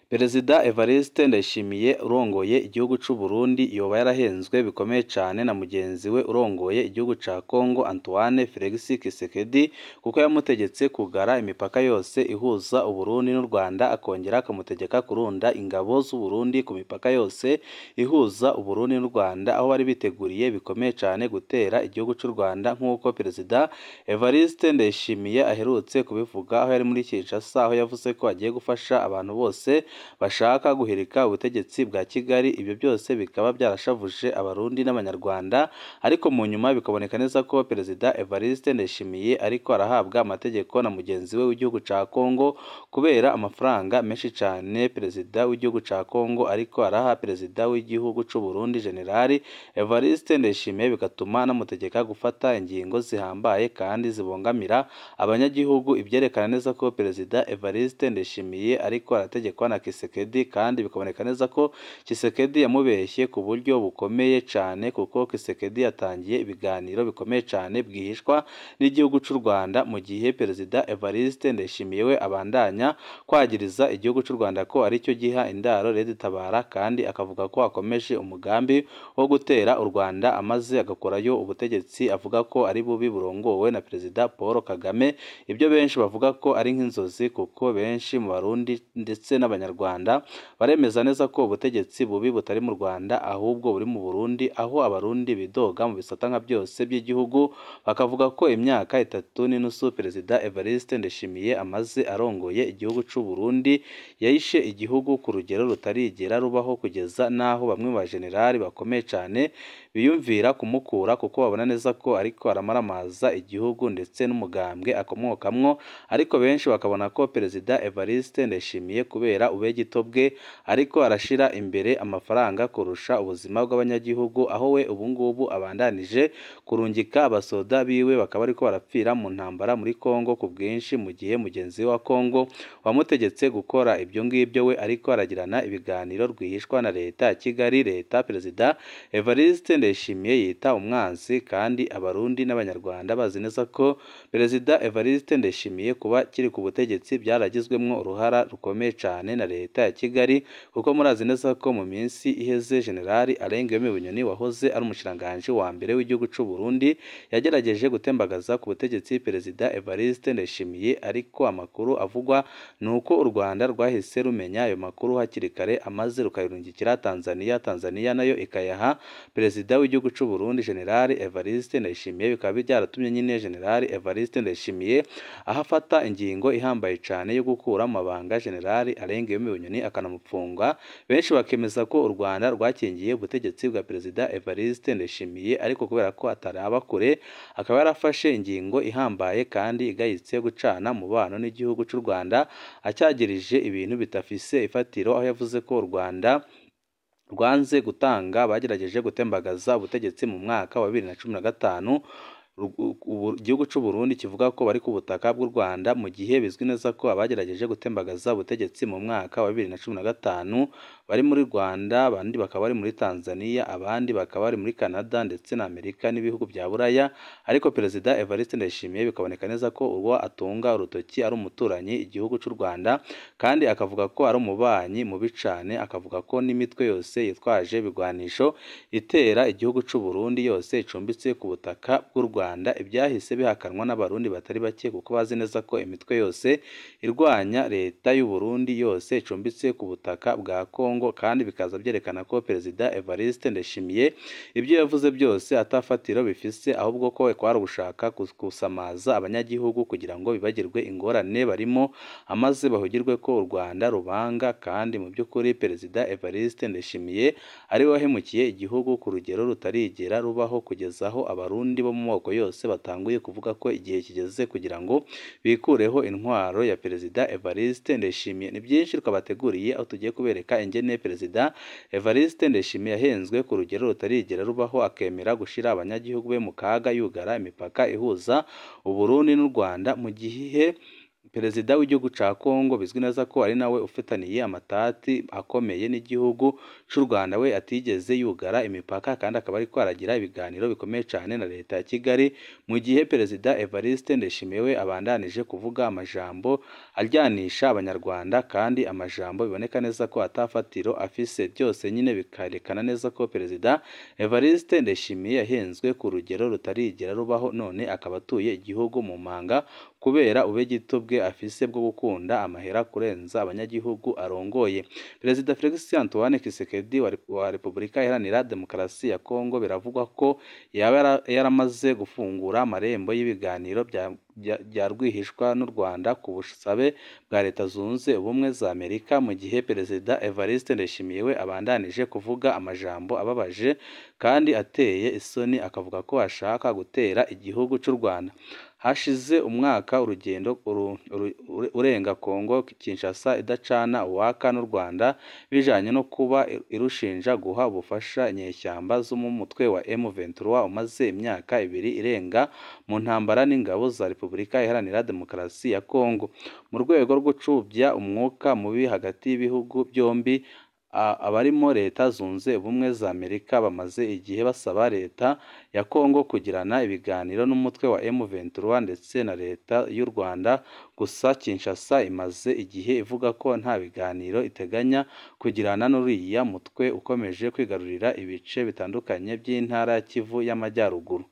Perezida Evariste Ndayishimiye urongoye igihugu c'u Burundi yoba yarahenzwe bikomeye cane na mugenzi we urongoye igihugu ca Congo Antoine Felix Tshisekedi, kuko yamutegetse kugara imipaka yose ihuza Uburundi n'u Rwanda, akongera akamutegeka kurunda ingabo z'u Burundi ku mipaka yose ihuza Uburundi n'u Rwanda, aho bari biteguriye bikomeye cane gutera igihugu c'u Rwanda nk'uko Perezida Evariste Ndayishimiye aherutse kubivuga aho yari muri Kinshasa, aho yavuze ko agiye gufasha abantu bose bashaka guhirika ubutegetsi bwa Kigali. Ibyo byose bikaba byarashavuje Abarundi n'Abanyarwanda, ariko mu nyuma bikaboneka neza ko Perezida Evariste Ndayishimiye ariko arahabwa amategeko na mugenzi we w'igihugu ca Congo kubera amafaranga menshi cane Perezida w'igihugu ca Congo ariko araha Perezida w'igihugu c'u Burundi General Evariste Ndayishimiye, bigatuma anamutegeka gufata ingingo zihambaye kandi zibongamira abanyagihugu, ibyerekana neza ko Perezida Evariste Ndayishimiye ariko arategekwa na Tshisekedi, kandi bikaboneka neza ko Tshisekedi yamubeshye ku buryo bukomeye cane, kuko Tshisekedi yatangiye ibiganiro bikomeye cane bwihishwa n'igihugu c'u Rwanda, mu gihe Perezida Evariste Ndayishimiye we abandanya kwagiriza igihugu c'u Rwanda ko aricyo giha indaro Red Tabara, kandi akavuga ko akomeje umugambi wo gutera u Rwanda amaze agakorayo ubutegetsi avuga ko ari bubi burongowe na Perezida Paul Kagame. Ibyo benshi bavuga ko ari nk'inzozi, kuko benshi mu Barundi ndetse n'Abanyarwanda baremeza neza ko ubutegetsi bubi butari mu Rwanda ahubwo buri mu Burundi, aho Abarundi bidoga mu bisata nka byose by'igihugu, bakavuga ko imyaka 3.5 Perezida Evariste Ndayishimiye amaze arongoye igihugu c'u Burundi yayishe igihugu ku rugero rutarigera rubaho, kugeza n'aho bamwe mu bajenerali bakomeye cane biyumvira kumukura, kuko babona neza ko ariko aramaramaza igihugu ndetse n'umugambwe akomokamwo. Ariko benshi bakabona ko Perezida Evariste Ndayishimiye kubera ubegito bwe ariko arashira imbere amafaranga kurusha ubuzima bw'abanyagihugu, aho we ubungubu abandanije kurungika abasoda biwe bakaba ariko barapfira mu ntambara muri Congo ku bwinshi, mu gihe mugenzi we wa Congo wamutegetse gukora ibyo ngibyo we ariko aragirana ibiganiro rwihishwa na leta ya Kigali, leta Perezida Evariste Ndayishimiye yita umwanzi. Kandi Abarundi n'Abanyarwanda bazi neza ko Perezida Evariste Ndayishimiye kuba kiri ku butegetsi byaragizwemwo uruhara rukomeye cane na leta ya Kigali, kuko murazi neza ko mu minsi iheze General Alain Guillaume Bunyoni wahoze ari umushikiranganji wa mbere w'igihugu c'u Burundi yagerageje gutembagaza ku butegetsi Perezida Evariste Ndayishimiye, ariko amakuru avugwa nuko u Rwanda rwahise rumenya ayo makuru hakiri kare amaze rukayirungikira Tanzania, Tanzania nayo ikayaha Perezida w'igihugu c'u Burundi General Evariste Ndayishimiye. Bikaba byaratumye nyine General Evariste Ndayishimiye ahafata ingingo ihambaye cane yo gukura amabanga General Alain Guillaume Bunyoni akanamupfunga. Benshi bakemeza ko u Rwanda rwakingiye ubutegetsi bwa Perezida Evariste Ndayishimiye, ariko kubera ko ataraba kure akaba yarafashe ingingo ihambaye kandi igayitse gucana mubano n'igihugu c'u Rwanda, acyagirije ibintu bitafise ifatiro, aho yavuze ko u Rwanda rwanze gutanga bagerageje gutembagaza ubutegetsi mu mwaka wa 2015. Igihugu c'u Burundi kivuga ko bari ku butaka bw'u Rwanda, mu gihe bizwi neza ko abagerageje gutembagaza ubutegetsi mu mwaka wa 2015 bari muri Rwanda, abandi bakaba bari muri Tanzania, abandi bakaba bari muri Canada ndetse na Amerika n'ibihugu bya Buraya. Ariko Perezida Evariste Ndayishimiye bikaboneka neza ko urwo atunga urutoki ari umuturanyi igihugu c'u Rwanda, kandi akavuga ko ari umubanyi mubi cane, akavuga ko n'imitwe yose yitwaje ibigwanisho itera igihugu c'u Burundi yose icumbitse ku butaka bw'u Rwanda. Ibyahise bihakanwa n'Abarundi batari bake, kuko bazi neza ko imitwe yose irwanya leta y'u Burundi yose icumbitse ku butaka bwa Congo, kandi bikaza byerekana ko Perezida Evariste Ndayishimiye ibyo yavuze byose atafatiro bifise, ahubwo ko kwari ugushaka gusamaza abanyagihugu kugira ngo bibagirwe ingorane barimo, amaze bahugirwe ko u Rwanda rubanga. Kandi mu by'ukuri Perezida Evariste Ndayishimiye ari we wahemukiye igihugu ku rugero rutarigera rubaho, kugeza aho Abarundi bo mu moko yose batanguye kuvuga ko igihe kigeze kugira ngo bikureho intwaro ya Perezida Evariste Ndayishimiye. Ni byinshi twabateguriye, aho tugiye kubereka ingene Perezida Evariste Ndayishimiye yahenzwe ku rugero rutarigera rubaho, akemera gushira abanyagihugu be mu kaga yugara imipaka ihuza Uburundi n'u Rwanda, mu gihe Perezida w'igihugu ca Kongo bizwi neza ko ari nawe ufitaniye amatati akomeye n'igihugu c'u Rwanda we atigeze yugara imipaka kandi akaba ariko aragira ibiganiro bikomeye cyane na leta ya Kigali, mu gihe Perezida Evariste Ndayishimiye we abandanije kuvuga amajambo aryanisha abanyarwanda kandi amajambo biboneka neza ko atafatiro afise. Byose nyine bikarekana neza ko Perezida Evariste Ndayishimiye yahenzwe ku rugero rutarigera rubaho, none akaba atuye igihugu mu manga kubera ubegito bwe afise bwo gukunda amahera kurenza abanyagihugu arongoye. Perezida Felix Antoine Tshisekedi wa Repubulika Iharanira Demokarasi ya Kongo biravugwa ko yaba yaramaze gufungura amarembo y'ibiganiro bya rwihishwa n'u Rwanda ku busabe bwa Leta Zunze Ubumwe za Amerika, mu gihe Perezida Evariste Ndayishimiye we abandanije kuvuga amajambo ababaje kandi ateye isoni, akavuga ko ashaka gutera igihugu cy'u Rwanda. Hashize umwaka urugendo urenga Kongo Kinshasa idacana uwaka n'u Rwanda bijanye no kuba irushinja guha ubufasha inyeshyamba zo mu mutwe wa M23 umaze imyaka 2 irenga mu ntambara n'ingabo za Repubulika Iharanira Demokarasi ya Kongo. Mu rwego rwo gucubya umwuka mubi hagati y'ibihugu byombi, abarimo Leta Zunze Ubumwe za Amerika bamaze igihe basaba leta ya Kongo kugirana ibiganiro n'umutwe wa M23 ndetse na leta y'u Rwanda. Gusa Kinshasa imaze igihe ivuga ko nta biganiro iteganya kugirana n'uriya mutwe ukomeje kwigarurira ibice bitandukanye by'intara ya Kivu y'Amajyaruguru.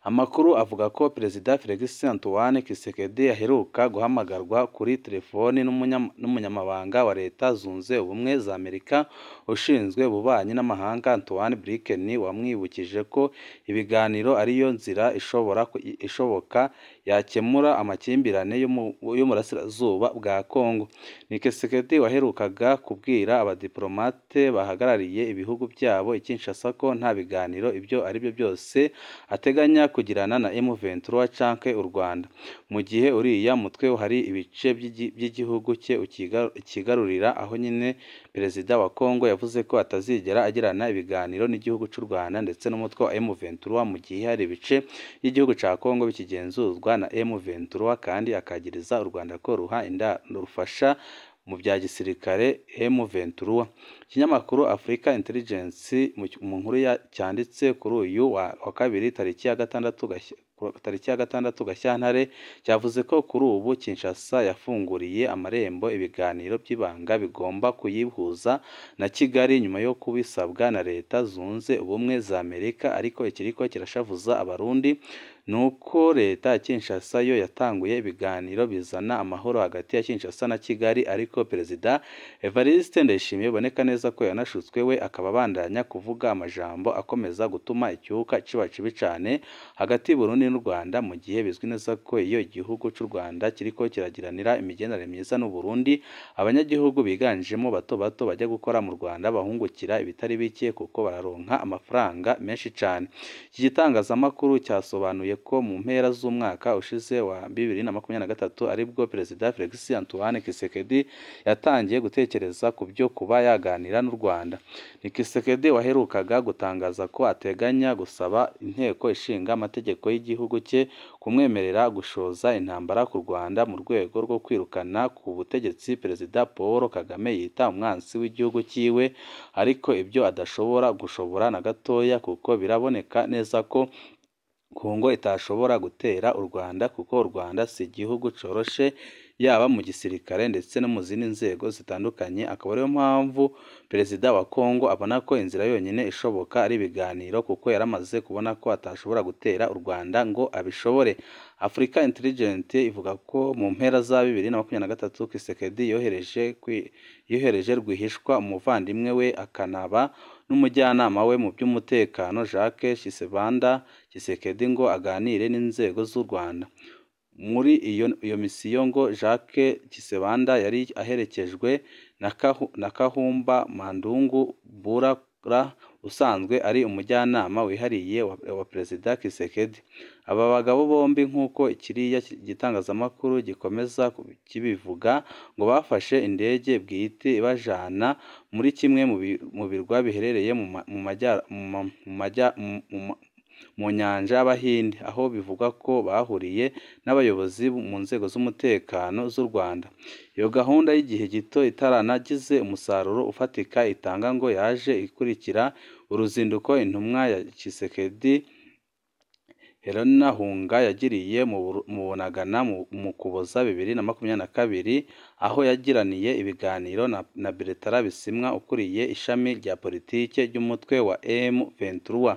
Amakuru avuga ko Perezida Felix Antoine Tshisekedi aheruka guhamagarwa kuri telefoni n'umunyamabanga wa Leta Zunze Ubumwe za Amerika ushinzwe ububanyi n'amahanga Antoine Blinken, wamwibukije ko ibiganiro ariyo nzira ishoboka yakemura amakimbirane yo mu burasirazuba bwa Kongo. Ni Tshisekedi waherukaga kubwira abadiplomate bahagarariye ibihugu byabo i Kinshasa ko nta biganiro ibyo ari byo byose ateganya kugirana na M23 canke u Rwanda, mu gihe uriya mutwe hari ibice by'igihugu cye ukigarurira. Aho nyine Perezida wa Kongo yavuze ko atazigera agirana ibiganiro n'igihugu cy'u Rwanda ndetse n'umutwe wa M23 mu gihe hari ibice by'igihugu ca Kongo bikigenzurwa na M23, kandi akagiriza u Rwanda ko ruha inda rufasha mu bya gisirikare M23. Ikinyamakuru Africa Intelligence mu nkuru cyanditse kuri uyu wa kabiri tariki ya 6 Gashyantare cyavuze ko kuri ubu Kinshasa yafunguriye amarembo ibiganiro by'ibanga bigomba kuyihuza na Kigali nyuma yo kubisabwa na Leta Zunze Ubumwe za Amerika. Ariko ikiriko kirashavuza abarundi nuko leta ya Kinshasa yo yatanguye ibiganiro bizana amahoro hagati ya Kinshasa na Kigali, ariko Perezida Evariste Ndayishimiye boneka neza ko yanashutswe, we akaba abandanya kuvuga amajambo akomeza gutuma icyuka kiba kibi cyane hagati y'u Burundi n'u Rwanda, mu gihe bizwi neza ko iyo igihugu cy'u Rwanda kiriko kiragiranira imigenderanire myiza n'u Burundi, abanyagihugu biganjemo bato bato bajya gukora mu Rwanda bahungukira ibitari bike kuko bararonka amafaranga menshi cyane. Iki gitangazamakuru cyasobanuye ko mu mpera z'umwaka ushize wa 2023 aribwo Perezida Felix Antoine Tshisekedi yatangiye gutekereza ku byo kuba yaganira n'u Rwanda. Ni Tshisekedi waherukaga gutangaza ko ateganya gusaba inteko ishinga amategeko y'igihugu cye kumwemerera gushoza intambara ku Rwanda mu rwego rwo kwirukana ku butegetsi Perezida Paul Kagame yita umwansi w'igihugu cyiwe, ariko ibyo adashobora gushobora na gatoya kuko biraboneka neza ko Kongo itashobora gutera u Rwanda kuko u Rwanda si igihugu coroshe yaba mu gisirikare ndetse no mu zindi nzego zitandukanye. Akaba ariyo mpamvu Perezida wa Kongo abona ko inzira yonyine ishoboka ari ibiganiro kuko yaramaze kubona ko atashobora gutera u Rwanda ngo abishobore. Africa Intelligence ivuga ko mu mpera za 2023 Tshisekedi yohereje rwihishwa umuvandimwe we akanaba n'umujyanama we mu by'umutekano Jacques Tshisebanda Tshisekedi ngo aganire n'inzego z'u Rwanda. Muri iyo misiyo ngo Jacques Tshisebanda yari aherekejwe na Kahumba Mandungu Burara usanzwe ari umujyanama wihariye wa Perezida Tshisekedi. Aba bagabo bombi nk'uko kiriya gitangazamakuru gikomeza kibivuga ngo bafashe indege bwite ibajana muri kimwe mu birwa biherereye mu nyanja y'Abahinde, aho bivugwa ko bahuriye n'abayobozi mu nzego z'umutekano z'u Rwanda. Iyo gahunda y'igihe gito itaranagize umusaruro ufatika itanga ngo yaje ikurikira uruzinduko intumwa ya Tshisekedi Helena Hunga yagiriye mu Bunagana mu Ukuboza 2022, aho yagiraniye ibiganiro na Bertrand Bisimwa ukuriye ishami rya politike ry'umutwe wa M23.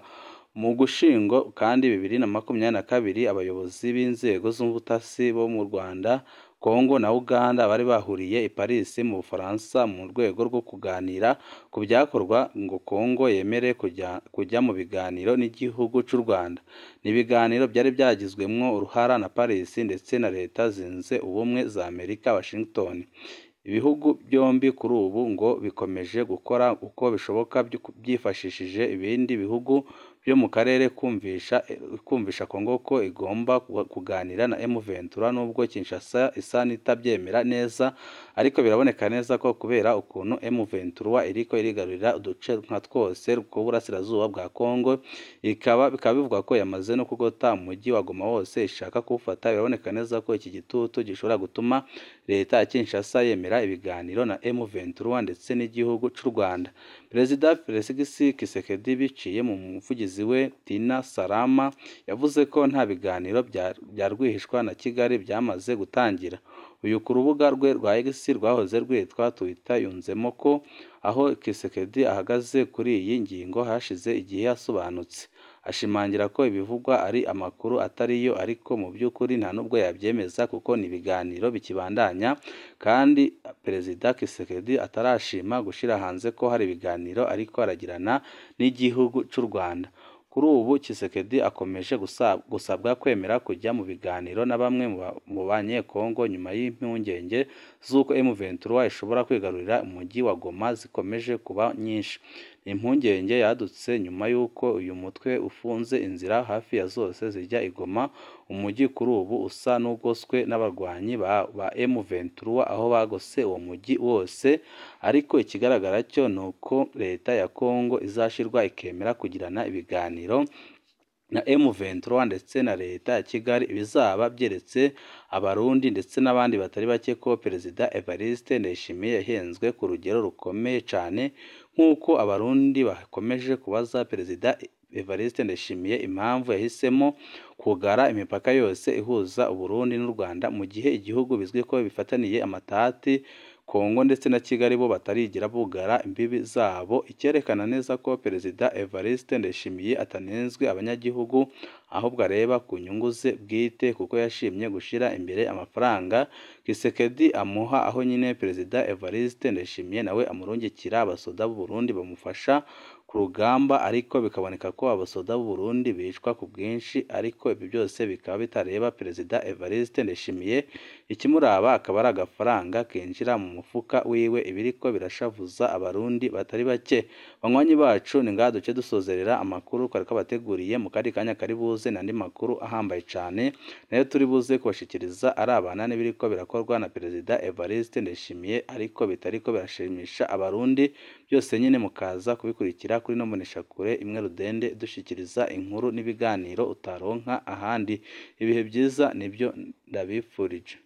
Mu Gushyingo kandi 2022, abayobozi b'inzego z'ubutasi bo mu Rwanda, Congo na Uganda bari bahuriye i Paris mu Bufaransa mu rwego rwo kuganira ku byakorwa ngo Congo yemere kujya mu biganiro n'igihugu cy'u Rwanda. Ni ibiganiro byari byagizwemwo uruhara na Paris ndetse na Leta Zunze Ubumwe za Amerika, Washington. Ibihugu byombi kuri ubu ngo bikomeje gukora uko bishoboka byifashishije ibindi bihugu byo mu karere kumvisha Congo ko igomba kuganira na M23, nubwo Kinshasa isa n'itabyemera neza, ariko biraboneka neza ko kubera ukuntu M23 iriko irigarurira uduce nka twose tw'uburasirazuba bwa Congo, bikaba bivugwa ko yamaze no kugota umujyi wa Goma wose ishaka kuwufata. Biraboneka neza ko iki gitutu gishobora gutuma leta ya Kinshasa yemera ibiganiro na M23 ndetse n'igihugu cy'u Rwanda. Perezida Felix Tshisekedi biciye mu muvugizi we Tina Salama yavuze ko nta biganiro bya rwihishwa na Kigali byamaze gutangira. Uyu ku rubuga rwe rwa X rwahoze rwitwa Twitter yunzemo ko aho Tshisekedi ahagaze kuri iyi ngingo hashize igihe yasobanutse, ashimangira ko ibivugwa ari amakuru atariyo, ariko mu by'ukuri nta nubwo yabyemeza kuko ni ibiganiro bikibandanya, kandi Perezida Tshisekedi atarashima gushyira hanze ko hari ibiganiro ariko aragirana n'igihugu cy'u Rwanda. Kuri ubu Tshisekedi akomeje gusabwa kwemera kujya mu biganiro na bamwe mu banyekongo nyuma y'impungenge z'uko M23 ishobora kwigarurira umujyi wa Goma zikomeje kuba nyinshi. Ni impungenge yadutse nyuma y'uko uyu mutwe ufunze inzira hafi ya zose zijya i Goma, umujyi kuri ubu usa n'ugoswe n'abarwanyi ba M23 aho bagose uwo mujyi wose, ariko ikigaragara cyo ni uko leta ya Congo izashirwa ikemera kugirana ibiganiro na M23 ndetse na leta ya Kigali, bizaba byeretse Abarundi ndetse n'abandi batari bake ko Perezida Evariste Ndayishimiye yahenzwe ku rugero rukomeye cyane, nk'uko Abarundi bakomeje kubaza Perezida Evariste Ndayishimiye impamvu yahisemo kugara imipaka yose ihuza Uburundi n'u Rwanda, mu gihe igihugu bizwi ko bifataniye amatati Kongo ndetse na Kigali bo batarigira bugara imbibi zabo, icyerekana neza ko Perezida Evariste Ndayishimiye atanenzwe abanyagihugu ahubwo areba ku nyungu ze bwite, kuko yashimye gushyira imbere amafaranga Tshisekedi amuha, aho nyine Perezida Evariste Ndayishimiye nawe amurungikira abasoda b'u Burundi bamufasha ku rugamba, ariko bikaboneka ko abasoda b'u Burundi bicwa ku bwinshi, ariko ibi byose bikaba bitareba Perezida Evariste Ndayishimiye, ikimuraba akaba ari agafaranga kinjira mu mufuka wiwe, ibiriko birashavuza Abarundi batari bake. Banywanyi bacu, ni ngaha duce dusozerera amakuru twari twabateguriye mu kandi kanya kari buze n'andi makuru ahambaye cyane nayo turi buze kubashikiriza arabana n'ibiriko birakorwa na Perezida Evariste Ndayishimiye, ariko bitariko birashimisha Abarundi. Byose nyine mukaza kubikurikira kuri no mboneshakure imwe rudende dushikiriza inkuru n'ibiganiro utaronka ahandi. Ibihe byiza nibyo ndabifurije.